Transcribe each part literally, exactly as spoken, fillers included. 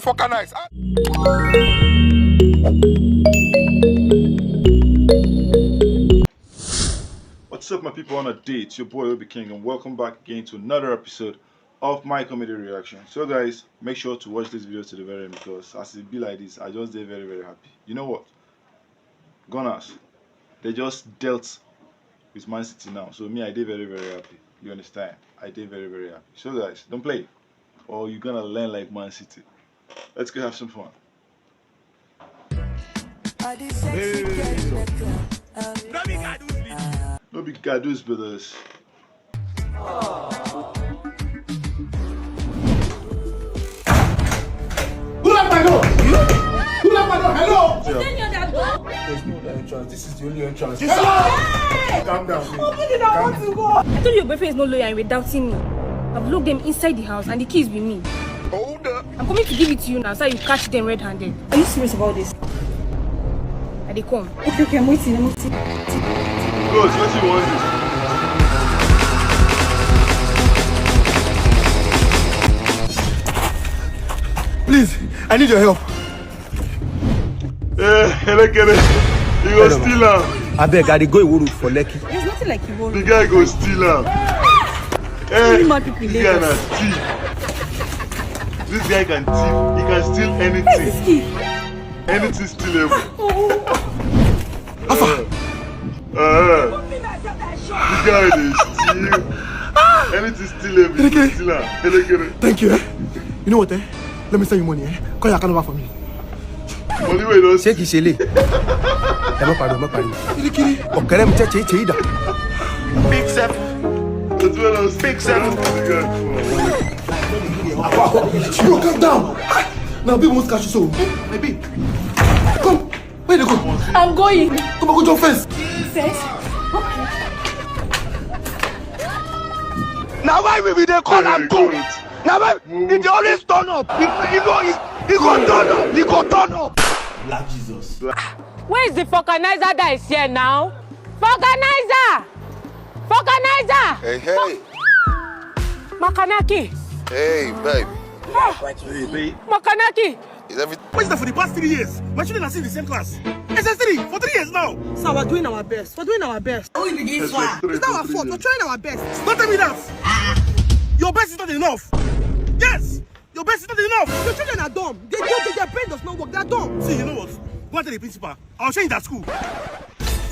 Fucker nice. What's up, my people? On a day, it's your boy Obi King, and welcome back again to another episode of my comedy reaction. So, guys, make sure to watch this video to the very end because as it be like this, I just did very, very happy. You know what? Gunners, they just dealt with Man City now. So me, I did very, very happy. You understand? I did very, very happy. So, guys, don't play, or you're gonna learn like Man City. Let's go have some fun. Hey. No be Gadus, brothers. Who locked my door? Who locked my door? Hello? Is there any other door? There's no other entrance. This is the only entrance. Hey! Calm down. Open the door, I want to go. I told you your boyfriend is not loyal and you were doubting me. I've locked them inside the house and the key is with me. Hold up. I'm coming to give it to you now so you catch them red-handed. Are you serious about this? I dey come. Okay, okay, I'm waiting, I'm waiting. Bros, what you want? Please, I need your help. Eh, look at it. You go steal am. Abeg, I dey go Iwo Road for Lekki. There's nothing like Iwo Road. The guy go steal am. Eh, mad people this guy na thief. This guy can thief. He can steal anything. Anything stealable. Alpha. Uh, uh, the guy dey steal. Anything stealable, he go steal am. Elekere. Thank you. Eh? You know what? Eh? Let me send you money. Eh? Call your account number for me. Money wey you don. Ṣé kìí ṣe lè? Ẹ má pariwo, ẹ má pariwo. Kirikiri. Ọ̀kẹ́rẹ́ mi tẹ́tẹ́ ṣe ìdá. Big seven. Big seven. Bro, calm down. Now, people must catch you so. Maybe. Come. Where they go? I'm going. Come on, go jump fence. Fence? Okay. Now why we be dey call am goat? Now why he dey always turn up? He, he go he, he go turn up. He go turn up. Black Jesus. Where is the vulcanizer that is here now? Vulcanizer! Vulcanizer! Hey, hey. Makanaki! Hey, babe. Hey, babe. Makanaki! Is everything. What is that for the past three years? My children are still in the same class. S S three for three years now. So we're doing our best. We're doing our best. Only begin far. It's not our fault. We're trying our best. Don't tell me that. Your best is not enough. Yes, your best is not enough. Your children are dumb. They, they, they, their brain does not work. They are dumb. See, you know what? Go and tell the principal. I'll change that school.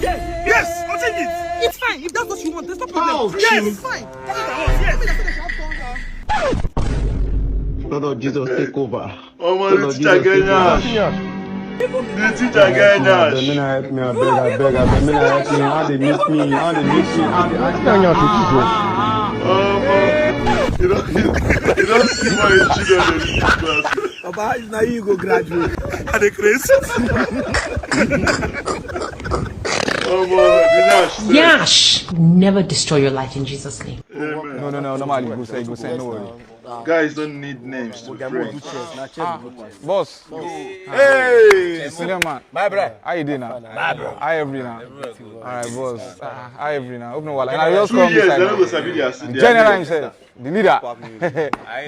Yes, I'll change it. It's fine. If that's what you want, there's no problem. Yes, it's fine. That's what I want. Yes. Lord of Jesus, take over. Omo, the teacher get nyash. The teacher get nyash. Abeg, make una help me, abeg, abeg, abeg, make una help me. How they miss me? How they miss me? How they miss me? Omo, you don't, you don't see my children in this class. Baba, it's now you go graduate. I dey craze. Omo, the nyash. Nyash! Never destroy your life in Jesus' name. Amen. No, no, no, normally, go say, go say, no worry. Guys don't need names to friends. Ah, boss. Hey, senior man. My brother. How you doing now? My bro. How every now? All right, boss. Ah, how every now? Open wala. And I just come inside. Two years, they no go sabi their city. General himself, the leader.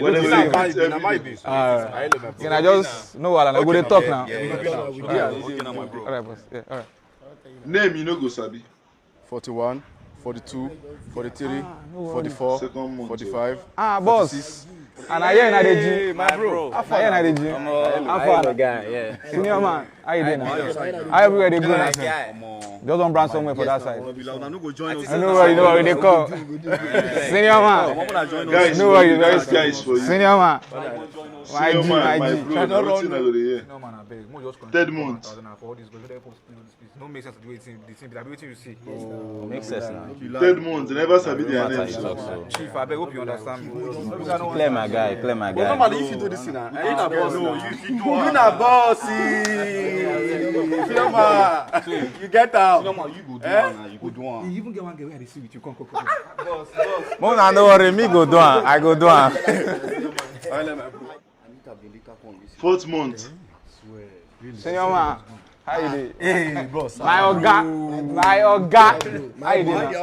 Whenever you meet every day. All right. Can I just know wala? I go dey talk now. All right, boss. Yeah, all right. Name you no go sabi. Forty-one, forty-two, forty-three, forty-four, second month, forty-five, ah, boss. Forty-six. And I hear na dey gym. Hey, my bro. How far na dey gym? How far? Guy, yeah. Senior man, how you dey now? How everywhere dey go now? Just don brand somewhere for that side. Una no go join us. No worry, no worry, dey come. Senior man. Guys, no worry, no worry. Guys, for you. Senior man. My G, my G. Try not run. Third month. No make sense to do wetin the thing be like wetin you see. Make sense now. Third month, they never sabi their name. Chief, I beg, hope you understand me. Clear my guy, clear my guy. But normally, if you do this thing, eh, you na boss. No, you fit do am. You na boss. Normal, you get am. Normal, you go do am now. You go do am. You even get one girl wey I dey see with you. Come, come, come. Boss, boss. Mona, no worry, me go do am. I go do am. Fourth month. Senior man, how you dey? Hey, bro. My oga, my oga, how you dey?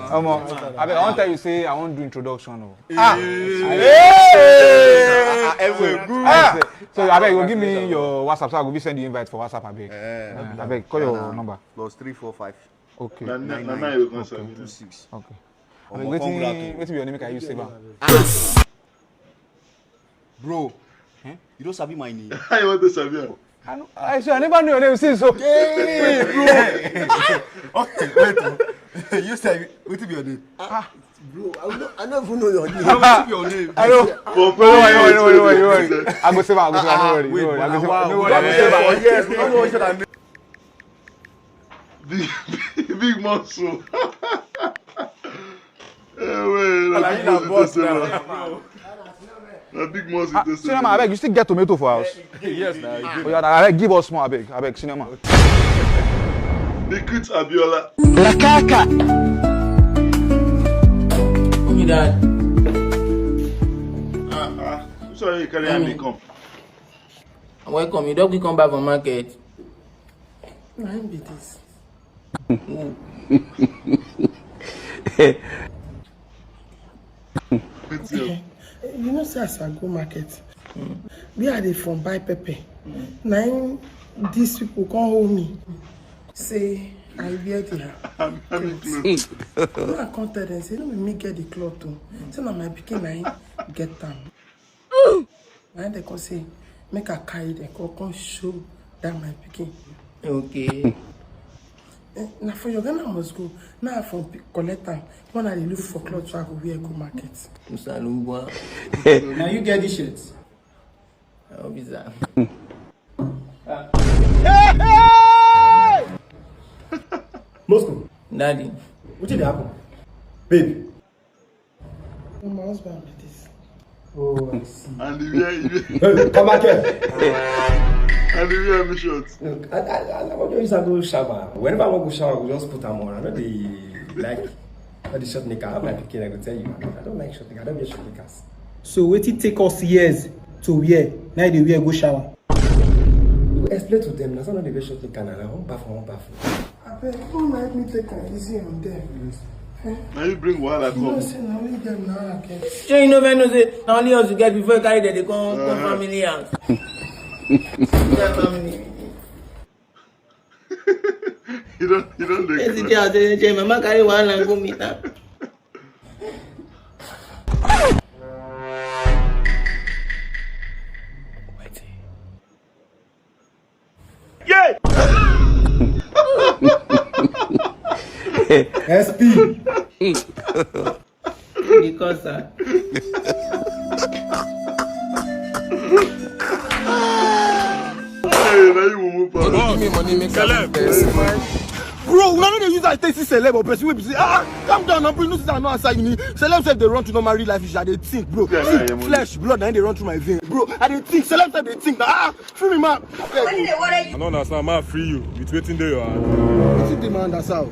Omo, abeg, I wan tell you say I wan do introduction o. Ah, everywhere good. So abeg, you go give me your WhatsApp, so I go be send you invite for WhatsApp, abeg. Abeg, call your number. Plus three four five. Okay. Na na na you go sabi. Six. Okay. Abeg, wetin wetin be your name? Make I use save am. Bro, you don't sabi my name. How you want to sabi am? I know, I swear I never knew your name since. So. Hey, bro. Okay, wait. You say wetin be your name? Bro, I don't, I don't even know your name. Wetin be your name? I know. For No worry, no worry, no worry, no worry. I go save am. I go save am. No worry, no worry. I go save am. No worry. I go save am. Yes, no, no, no. Big, big muscle. Eh, well, Alayi na boss now. Na big muscle. Ah, senior man, abeg, you still get tomato for house? Yes, na. Oh yeah, abeg, give us more, abeg, abeg, senior man. Recruit Abiola. Lakaka. Who be that? Ah, ah. Sorry, you carry me come. Welcome. You don't come back from market. Na him be this. Wetin? You know say as I go market, where I dey from buy pepper, na him these people come hold me. Say I wear their I'm having clothes. When I come tell them say no be me get the cloth o, say na my pikin na him get am. Na him dem come say make I carry them come come show that my pikin. Okay. Eh, na for your Ghana must go. Now I from collect am. When I dey look for cloth, so I go wear go market. Musa Lugwa. Now you get this shit. Officer. Moscow, Daddy. What did happen? Babe. Na my husband be this. Oh, I see. And the wear, you wear, Come back here. And the wear me short. Look, I, I, I, I want to use a go shower. Whenever I want to shower, we just put them on. I know they like, not the short nigga. I have my pikin, I go tell you. I don't like short nigga. I don't wear short niggas. So wetin take us years to wear, now they wear go shower. You explain to them. That's not the way short nigga. Now, one bath, one bath. Abeg, come let me take am easy on them. Now you bring wahala You know come. Say na only them now I get. Shey you no fit know say na only us you get before you carry dem dey come come family house. Get family. You don't, you don't dey Yes, cry. you dey out there, say mama carry wahala go meet am. S P. Because uh, Hey, now you mumu pa. Give me money, make I best. Bro, una no dey use eye take see celeb or person wey be say, ah, ah, calm down now, bro. You know say I no answer you. Celeb sef dey run through normal real life issue. I dey think, bro. Yeah, See, yeah, yeah, money. Flesh, blood, na im dey run through my vein, bro. I dey think, celeb sef dey think. Ah, ah, free me, man. Abeg. I no understand. Ma free you with wetin dey your hand. Wetin dey my hand as how?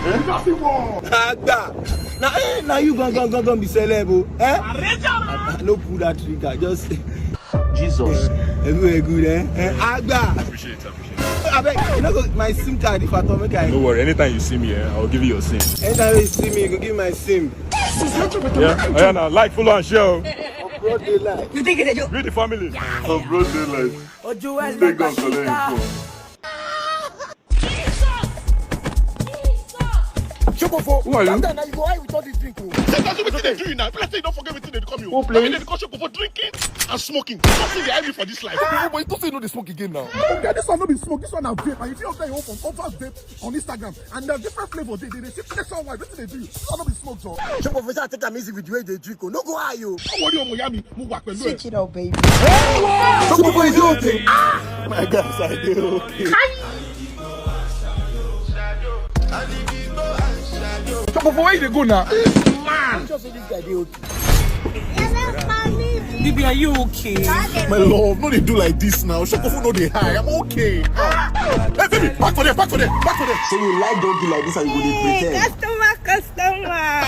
Agba. Na eh, na you gan gan gan gan be celeb o. Eh? I, I no pull that trigger. Just Jesus. Everywhere good, eh? Eh, Agba. Appreciate, appreciate. Abeg, you no go my sim card if I talk make I. No worry. Anytime you see me, eh, I'll give you your sim. Anytime you see me, you go give my sim. Yeah, yeah. Now like, follow and share. Oh. Broad daylight. Greet the family. For broad daylight. Take God collect him phone. Shokofo, who are you? Now you go hide with all this drink o. Say that's wetin dem do you now. Be like say you don forget wetin dem dey call me o. Who play? Dem dey call Shokofo drinking and smoking. Something dey hide me for this life. But you talk say you no dey smoke again now. Okay, this one no be smoke. This one na vape. And if you open your own phone, open vape on Instagram. And na different flavor dey. Dey dey see special wine. Wetin dey do you? This one no be smoke, John. Shokofo, say I take am easy with the way you dey drink o. No go high o. No worry, omo, yami. Mo wà pẹ̀lú ẹ. Shokofo, is you okay? Ah! My guys, I dey okay. Shokofo, where you dey go now? Man! Just say this guy dey okay. Baby, are you okay? My love, no dey do like this now. Shokofo no dey high. I'm okay. Hey, baby, back for there, back for there, back for there. So you like donkey like this and you go dey pretend? Customer Customer.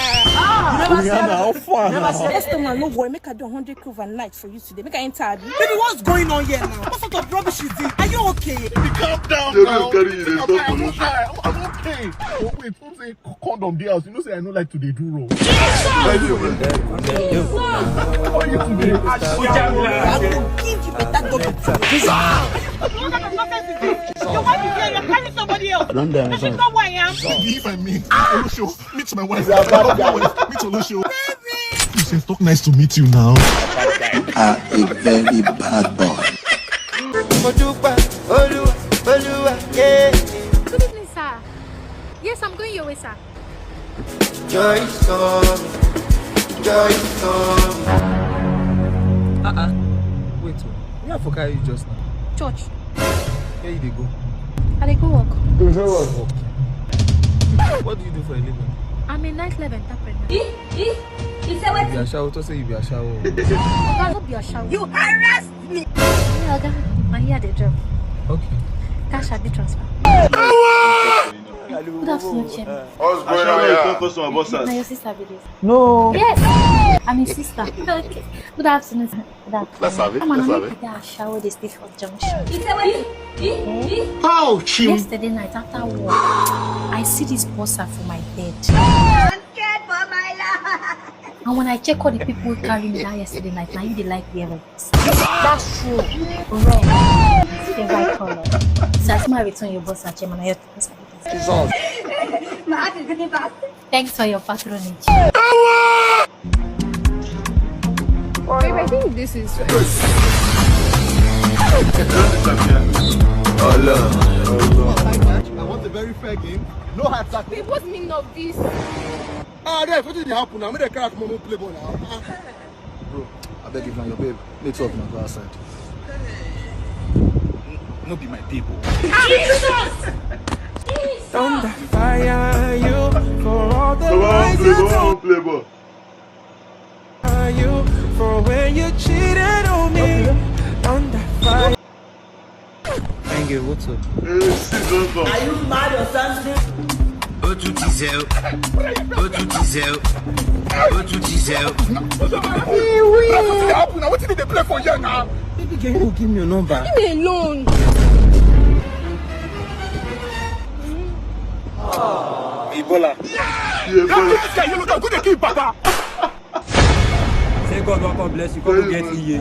Rihanna, how far now? Customer, no worry, make I do a hundred k overnight for you today. Make I enter, abi? Baby, what's going on here now? What sort of rubbish is this? Are you okay? Baby, calm down. Baby, now. Carry you, dey talk. I'm okay. I'm okay. Oh, wait, who say condom dey house? You know say I no like to dey do wrong. How are you today? I go give you better go. Jesus! What kind of nonsense is this? Your wife is here, you're carrying somebody else. Does she know who I am? If I meet Olosho, meet my wife. Meet Olosho. Baby! You say talk nice to meet you now. You are a very bad boy. Mo dúpẹ́, Olúwa, Olúwa, yeah. Good evening, sir. Yes, I'm going your way, sir. Joy is coming, joy is coming. Uh-uh. Wait, oh. Where I for carry you just now? Church. Where you dey go? I dey go work. You dey work? What do you do for a living? I'm a nightlife entrepreneur. He, he, he said what? You be ashawo, to say you be ashawo. Oga, no be ashawo. You harass me. Yeah, Oga, my ear dey drop. Okay. Cash abi transfer? Good afternoon, Chairman. What's going on here? Ashawo, you come for some boss. Na your sister be this. No. Yes, I'm his sister. Okay. Good afternoon, sir. Good afternoon. Let's have it. Come on, let's have it. That ashawo dey stay for junction. He said what? He, he, he. Oh, Chim. Yesterday night after work, I see this bossa for my bed. I'm scared for my life. And when I check all the people who carry me down yesterday night, now you dey like wear red. That's true. Red. See the right color. So as my return your bossa, Chairman, I have to Jesus. My heart is giving back. Thanks for your patronage. Babe, I think this is. I want a very fair game. No hard tackle. Babe, what's the meaning of this? Ah, Dave, what did happen? I'm gonna crack my play ball now. Ah. Bro, I beg you, man, your babe. Make sure you go outside. No be my people. Jesus! Thunder fire you for all the lies you told. Come on, play ball. You for when you cheated on me. Thunder fire. Thank you, what's up? Hey, see, don't come. Are you mad or something? Ó tún ti zẹ o. Ó tún ti zẹ o. Ó tún ti zẹ o. Wetin dey happen now? Wetin dey play for here now? Baby girl, you go give me your number. Leave me alone. Ebola. Yeah, Ebola. This guy, you look good, dey kill Baba. Say God wan come bless you, come get iye.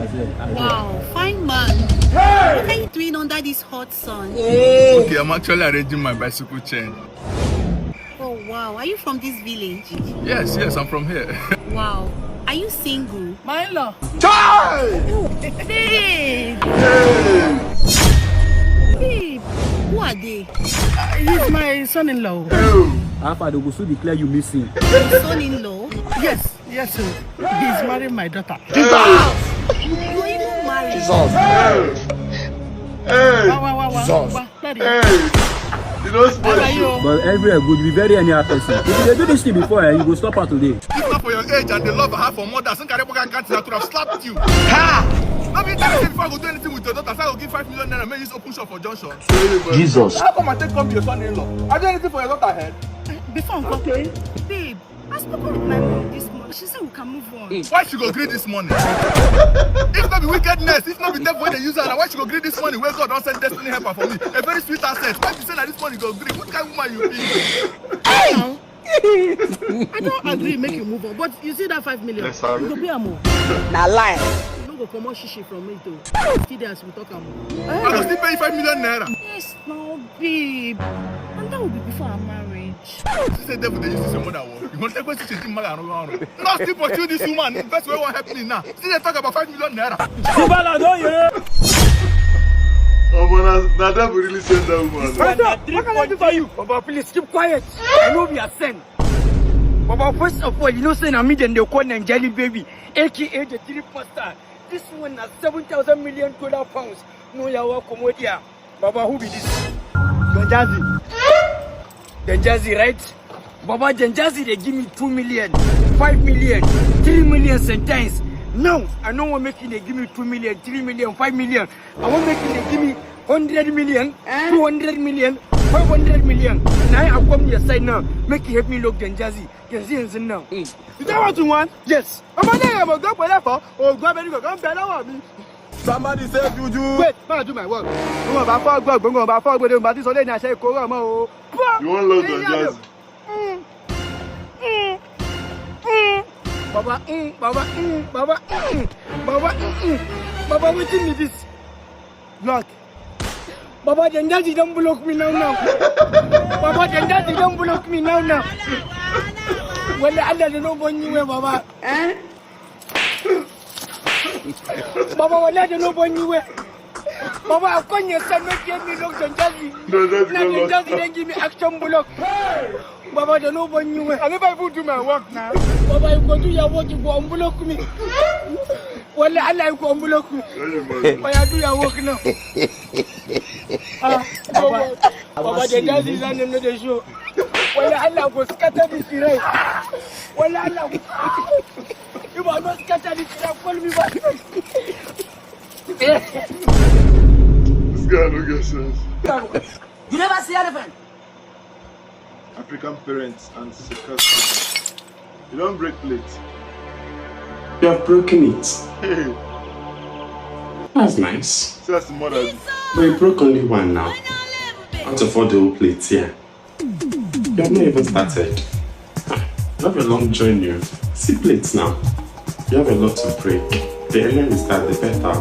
Wow, fine man. What are you doing under this hot sun? Okay, I'm actually arranging my bicycle chain. Oh wow, are you from this village? Yes, yes, I'm from here. Wow, are you single? My in-law. Chai! Babe! Hey! Babe, who are they? Uh, he's my son-in-law. Oh. How far they go soon declare you missing? Your son-in-law? Yes, yes, sir. He's marrying my daughter. Jesus! You even married? Jesus! Hey! Hey! Wow, wow, wow, wow. Jesus! Wow. Hey! You don't spoil you. But everywhere good, be very anyhow person. If you dey do this thing before, eh, you go stop her today. If not for your age and the love I have for mothers, Nkareboga Kanti, I could have slapped you. Ha! Let me tell you, before I go do anything with your daughter, so I go give five million naira, make you use open shop for junction. Jesus. How come I take come be your son-in-law? I do anything for your daughter head? Before, uncle. Okay. Babe, I spoke with my mom this morning. She said we can move on. Why she go gree this money? If not be wickedness, if not be devil wey dey use her, na why she go gree this money wey God don send destiny helper for me? A very sweet asset. Why you say na this money go gree? What kind of woman you be? Hey! I don't agree, make you move on. But you see that five million? Yes, sir. You go pay am o. Na lie. You no go comot shishi from it o. Still dey as we talk am o. I go still pay you five million naira. Yes, no, babe. And that will be before our marriage. She say devil dey use this your mother work. You go take wetin she do, mother, I don't know. Not still pursue this woman. First way wan help me now. Still dey talk about five million naira. Sibala, no, yeah. Omo, na, na devil really send that woman. This one na three point three. What can I do for you? Baba, please keep quiet. I know we are sent. Baba, first of all, you know say na me dem dey call Nigerian baby, A K A the three pastor. This one na seven thousand million dollar pounds. No, you are welcome, oh dear. Baba, who be this? Don Jazzy. Don Jazzy, right? Baba, Don Jazzy, they give me two million, five million, three million sometimes. Now, I no wan make you dey give me two million, three million, five million. I wan make you dey give me hundred million, two hundred million, Five hundred million. Now I come your side now. Make you help me look Don Jazzy. Yanzu yanzu now. Is that what you want? Yes. Ọmọ náà yẹn mo gbọ́ pẹ̀lú ẹ̀fọ́. Oògùn abẹ́ni kankan bẹ lọ́wọ́ mi. Somebody say juju. Wait, ma do my work. Wọ́n bá fọ́ gbọ́, gbọ́n bá fọ́ gbọ́dọ̀, bá ti sọ lẹ́yìn àṣẹ ìkórè ọmọ o. You wan love Don Jazzy? Mm, mm, mm. Baba, mm, Baba, mm, Baba, mm, Baba, mm, mm. Baba, wetin be this? Block. Baba, Don Jazzy don block me now now. Baba, Don Jazzy don block me now now. Wala Allah da no ban yi wai, Baba. Baba, wala da no ban yi wai. Baba, I come your side, make you help me look Don Jazzy. Don Jazzy don block. Don Jazzy don give me action block. Baba, da no ban yi wai. I never even do my work now. Baba, you go do your work, you go unblock me. Wala Allah, you go unblock me. Oya, do your work now. Ah, Baba, Baba, Don Jazzy is an another show. Wala Allah go scatter this rain. Wala Allah go. If I no scatter this rain, call me back. This guy no get sense. You never see elephant. African parents and sarcastic. You don break plate. You have broken it. Hey. That's nice. See as the mother be. But you broke only one now. Out of all the whole plates here. You have not even started. You have a long journey. See plates now. You have a lot to break. The earlier you start, the better.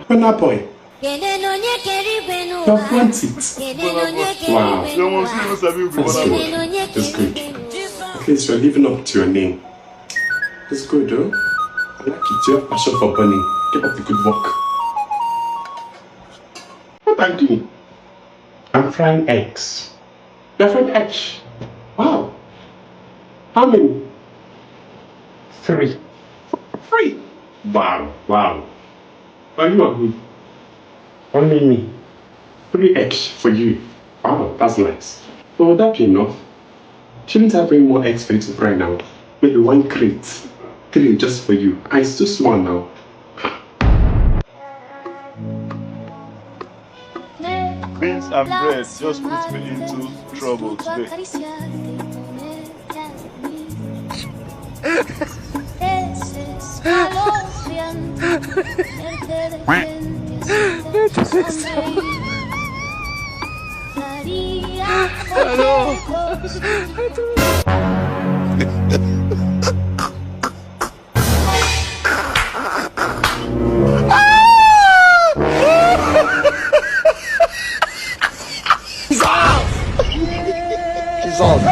Burna Boy. You've burnt it. Wow. That's good. That's good. At least you're living up to your name. It's good, though. I like it. You have passion for burning. Keep up the good work. What are you doing? I'm frying eggs. You're frying eggs? Wow. How many? Three. Three? Wow, wow. But you are good. Only me. Three eggs for you. Wow, that's nice. So would that be enough? Shouldn't I bring more eggs for you to fry now? Maybe one crate. Three just for you. Ah, it's too small now. Beans and bread just put me into trouble today. Hello. Jesus.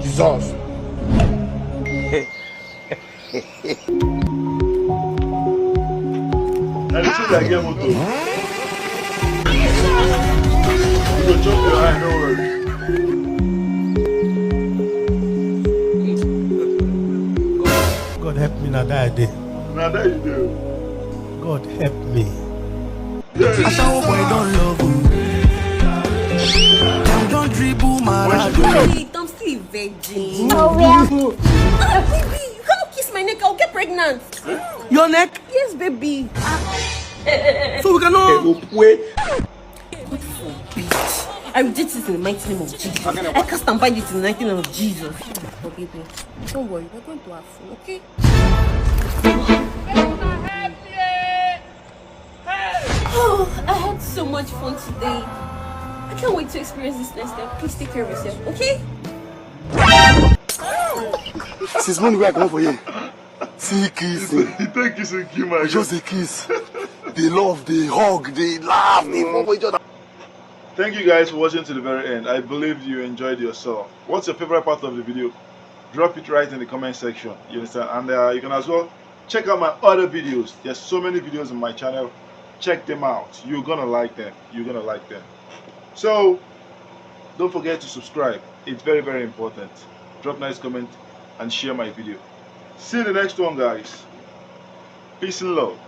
Jesus. Na the show that get motor. You go chop your eye, no worry. God help me, na die I dey. Na die you dey. God help me. Ashawo boy don love o. Dem don dribble my heart. Wait, I'm still a virgin. Oh, yeah. Ah, baby, you cannot kiss my neck. I'll get pregnant. Your neck? Yes, baby. Ah. So we cannot. Wait. God forbid. I reject it in the mighty name of Jesus. I cast and bind it in the mighty name of Jesus. Oh, baby, don't worry. We're going to have fun, okay? Oh, I had so much fun today. I can't wait to experience this next time. Please take care of yourself, okay? Since morning wey I comot for here, see kiss. You take kiss and kill my. Just a kiss. They love, they hug, they laugh, they fall for each other. Thank you guys for watching to the very end. I believe you enjoyed yourself. What's your favorite part of the video? Drop it right in the comment section. You understand? And uh, you can as well check out my other videos. There's so many videos on my channel. Check them out. You're gonna like them. You're gonna like them. So don't forget to subscribe. It's very, very important. Drop nice comment and share my video. See you in the next one, guys. Peace and love.